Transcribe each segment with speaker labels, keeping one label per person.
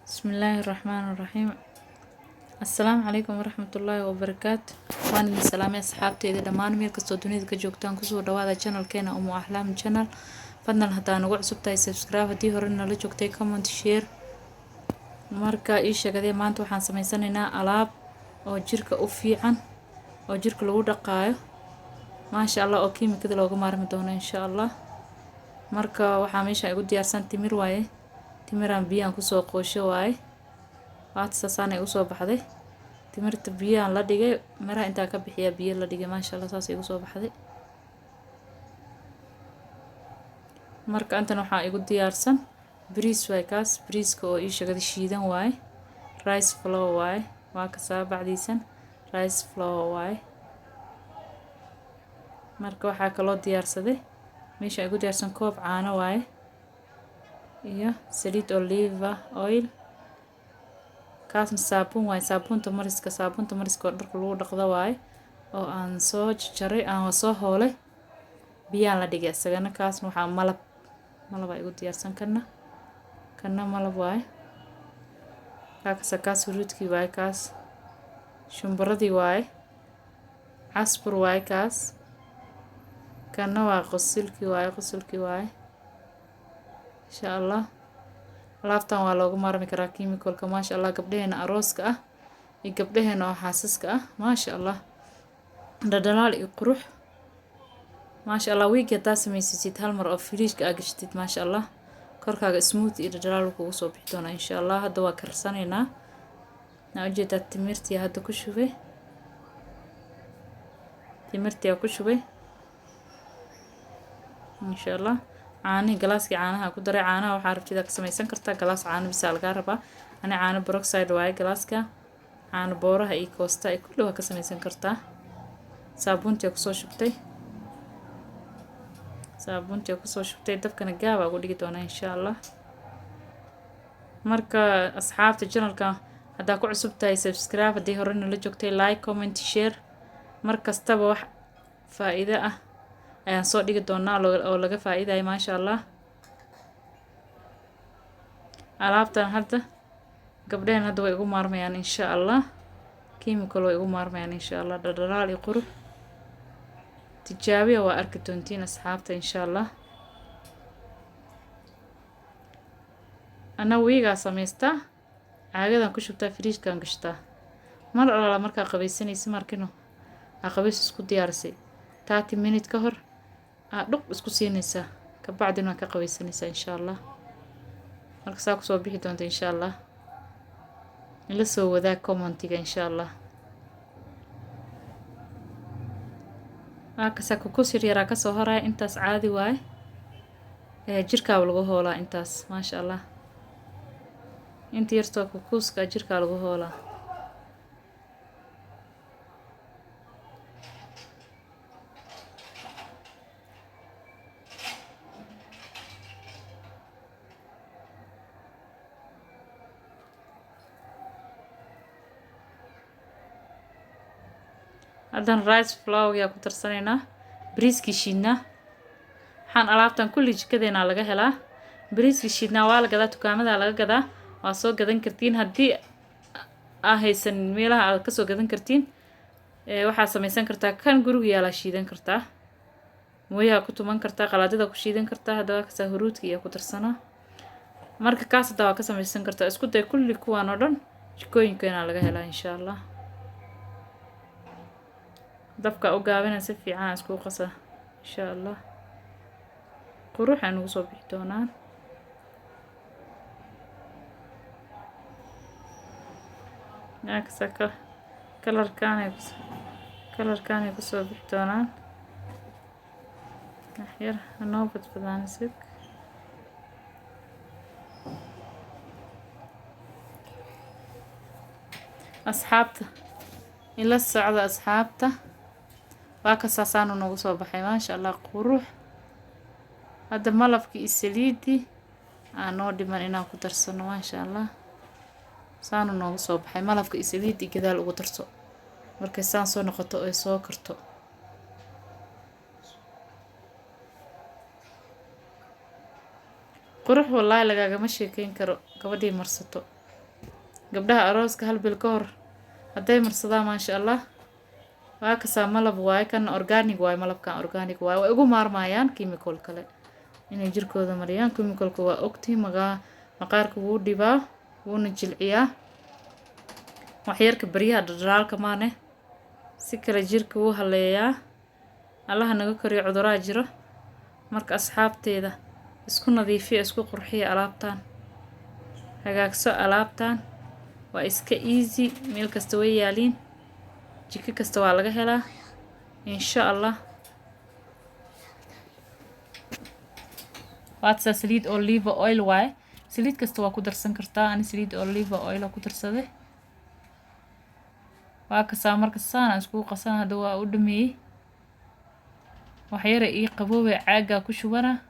Speaker 1: Bismillaahi Raxmaani Raxiim. Assalaamu calaykum waraxmatullaahi wabarakaatu. Waan idin salaamay asxaabteyda dhammaan meel kastoo dunida ka joogtaan. Kusoo dhawaada channelkeena Umu Axlaam Channel. Fadlan haddaa nagu cusub tahay, subscribe. Haddii hore nala joogtay, comment, share. Marka ii sheegadee, maanta waxaan sameysanaynaa alaab oo jirka u fiican, oo jirka lagu dhaqaayo, maasha Allah, oo kiimikada looga maarmi doono, insha Allah. Marka waxaa meesha igu diyaarsan timir waaye. Timiraan biyaan kusoo qoosho waaye. Waata saasaanay usoo baxday timirta. Biyaan la dhigay, miraha intaa ka bixiyaa biyo la dhigay. Maasha Allah, saas igu soo baxday. Marka intan waxaa igu diyaarsan bariis waaye. Kaas bariiska oo ii sheegada shiidan waaye, rice flour waaye. Waa kasaa bacdiisan, rice flour waaye. Marka waxaa kaloo diyaarsaday, meesha igu diyaarsan, koob caano waaye iyo saliid olive oil. Kaasna saabuun waaye, saabuunta mariska, saabuunta mariska oo dharka lagu dhaqdo waaye, oo aan soo jajaray, aan soo hoolay, biyaan la dhigay isagana. Kaasna waxaa malab, malabaa igu diyaarsan. Kana malab waaye. Kaakasa kaas huruudkii waaye, kaas shumburadii waaye, casbur waaye kaas. Kana waa qosilkii waaye, qosilkii waaye. Insha Allah alaabtan waa looga maarmi karaa chemicalka, maasha Allah. Gabdhaheena arooska ah iyo gabdhaheena oo xaasaska ah, maasha Allah, dhadhalaal iyo qurux, maasha Allah. Wiigi haddaa samaysasid hal mar oo firiijka aa gashatid, maasha Allah, korkaaga smooth iyo dhadhalaal kugu soo bixi doonaa, insha Allah. Hadda waa karsanaynaa. Naa ujeedaa, timirtii hadda ku shubay, timirtii ku shubay, insha Allah. Caanihii, galaaskii caanaha ku daray. Caanaha waxaa rabtida ka samaysan kartaa, galaas caano bisaa lagaa rabaa. Ani caano peroxide waaye galaaska. Caano booraha iyo koosta iyo kulli waa ka samaysan kartaa. Saabuuntii kusoo shubtay, saabuuntii kusoo shubtay. Dabkana gaabaa ugu dhigi doonaa, insha Allah. Marka asxaabta channelka haddaa ku cusub tahay, subscribe. Haddii hore nala joogtay, like, comment, share. Mar kastaba wax faa-iido ah ayaan soo dhigi doonaa oo laga faa-iidayo, maasha Allah. Alaabtan hadda gabdhaheen hadda way igu maarmayaan, insha Allah. Chemical way igu maarmayaan, insha Allah. Dhadhalaal iyo qurux tijaabiya, waa arki doontiin asxaabta, insha Allah. Anna wiigaa samaystaa, caagadan ku shubtaa, firiijkan gashtaa. Mar alaala markaa qabaysanaysa, markino aa qabays isku diyaarisay, 30 minute ka hor aa dhuq isku siinaysaa, kabacdina waa ka qabaysanaysaa, insha Allah. Marka saa kusoo bixi doonta, insha Allah. Ila soo wadaag commentiga, insha Allah. Waa kasaa, kukus yar yaraa kasoo horaya. Intaas caadi waaye, jirkaaba lagu hoolaa intaas, maasha Allah. Inta yartoo kukuuska jirkaa lagu hoolaa. Haddana rice flour yaa ku darsanaynaa, bariiskii shiidnaa. Waxaan alaabtan kulli jikadeenaa laga helaa. Bariiskii shiidnaa waa la gadaa, dukaamada laga gadaa, waa soo gadan kartiin. Haddii aa haysan meelaha aad kasoo gadan kartiin, waxaa samaysan kartaa kan guriga yaalaa, shiidan kartaa, mooyaha ku tuman kartaa, qalaadada ku shiidan kartaa. Haddaba kasaa huruudka iyo ku darsanaa. Marka kaas haddaa waa ka samaysan kartaa. Isku day, kulli kuwaan oo dhan jikooyinkeena laga helaa, insha Allah. Dabka u gaabina, si fiican isku qasa, insha Allah. Qurux ay nagu soo bixi doonaan. Yaakasa kalarkaanay kusoo bixi doonaan. Yar hanoo badbadaanisid. Asxaabta ila socda, asxaabta, waa kasaasaanu noogu soo baxay, maasha Allah, qurux. Hadda malabkii iyo saliidii aa noo dhiman inaan ku darsano, maasha Allah. Saanu noogu soo baxay. Malabka iyo saliidii gadaal ugu darso markay saan soo noqoto ay soo karto. Qurux wallaahi lagaagama sheekeyn karo gabadhii marsato. Gabdhaha arooska hal bil ka hor hadday marsadaan, maasha Allah. Waa kasaa, malab waaye kana, organic waaye malabkan, organic waaye. Way ugu maarmayaan chemical kale inay jirkooda mariyaan. Chemicalka waa ogtihi, magaa maqaarka wuu dhibaa, wuuna jilciyaa waxyarka baryaha dhaldhalaalka maane, si kale jirka wuu haleeyaa. Allaha naga koriyo cuduraa jiro. Marka asxaabteeda, isku nadiifiya, isku qurxiya alaabtan, hagaagso alaabtan. Waa iska easy, meel kasta way yaaliin, jiko kasta waa laga helaa, insha Allah. Waatsaa, saliid olive oil waaye. Saliid kasta waa ku darsan kartaa, ani saliid olive oil ku darsaday. Waa kasaa. Marka saan aan iskugu qasan hadda waa u dhameeyey. Waxyara ii qaboobay, caaggaa ku shubana,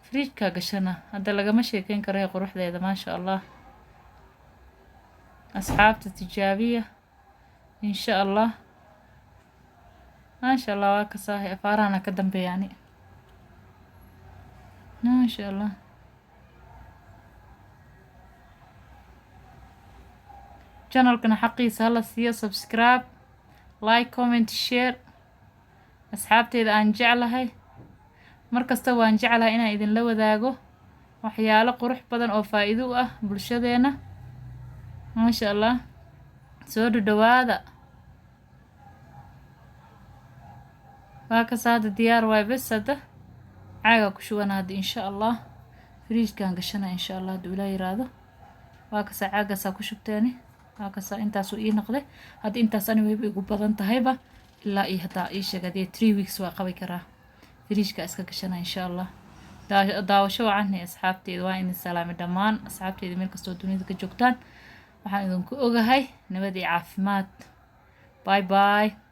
Speaker 1: fridgekaa gashana. Hadda lagama sheekeyn karayo quruxdeeda, maasha Allah. Asxaabta, tijaabiya, insha Allah. Maasha Allah, waa kasaahay. Afaarahana ka dambeeyaani, maasha Allah. Channelkana xaqiisa hala siiyo: subscribe, like, comment, share. Asxaabteeda aan jeclahay, markasta waan jeclahay inaan idinla wadaago waxyaalo qurux badan oo faa-iido u ah bulshadeena, maasha Allah. Soo dhadhawaada. Waa kasa, hadda diyaar waay. Bes, hadda caagaa ku shubana hadda, insha Allah. Fridgekaan gashana, insha Allah, hadduu Ilaa yiraahdo. Waa kasa, caagaasaa ku shubteeni. Waa kasa, intaasuu ii noqday hadda. Intaas ani wayba igu badan tahayba, ilaa iyo haddaa ii sheeg hadii 3 weeks waa qabi karaa. Fridgeka iska gashana, insha Allah. Daawasho wacan, asxaabteeda. Waa idin salaamay dhammaan asxaabteeda meel kastoo dunida ka joogtaan. Waxaan idinku ogahay nabad iyo caafimaad. Bye bye.